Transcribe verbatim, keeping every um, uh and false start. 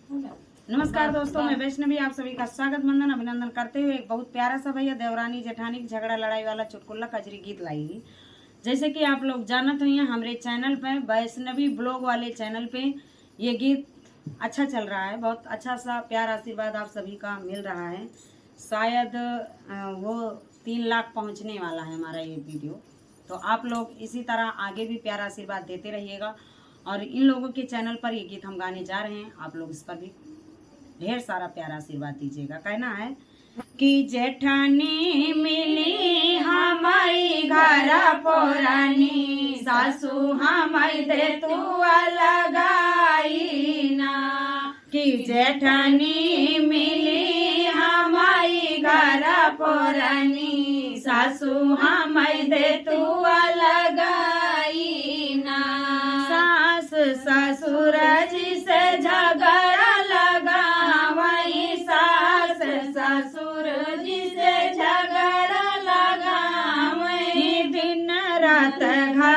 नमस्कार दोस्तों, मैं वैष्णवी आप सभी का स्वागत, वंदन, अभिनंदन करते हुए एक बहुत प्यारा सा भैया देवरानी जेठानी के झगड़ा लड़ाई वाला चुटकुला कजरी गीत लाई। जैसे कि आप लोग जानत हुई हैं, हमरे चैनल पे, वैष्णवी ब्लॉग वाले चैनल पे ये गीत अच्छा चल रहा है, बहुत अच्छा सा प्यार आशीर्वाद आप सभी का मिल रहा है। शायद अ, वो तीन लाख पहुंचने वाला है हमारा ये वीडियो। तो आप लोग इसी तरह आगे भी प्यारा आशीर्वाद देते रहिएगा। और इन लोगों के चैनल पर ये गीत हम गाने जा रहे हैं, आप लोग इस पर भी ढेर सारा प्यारा आशीर्वाद दीजिएगा। कहना है कि जेठानी मिली हमारी घर पोरानी, सासू हमारी दे तू लगाई ना। कि जेठानी मिली हमारी घर पोरानी, सासू हमारी दे तू लगाई ना। सास ससुर जी से झगड़ा लगावई, सास ससुर जी से झगड़ा लगावई। दिन रात घर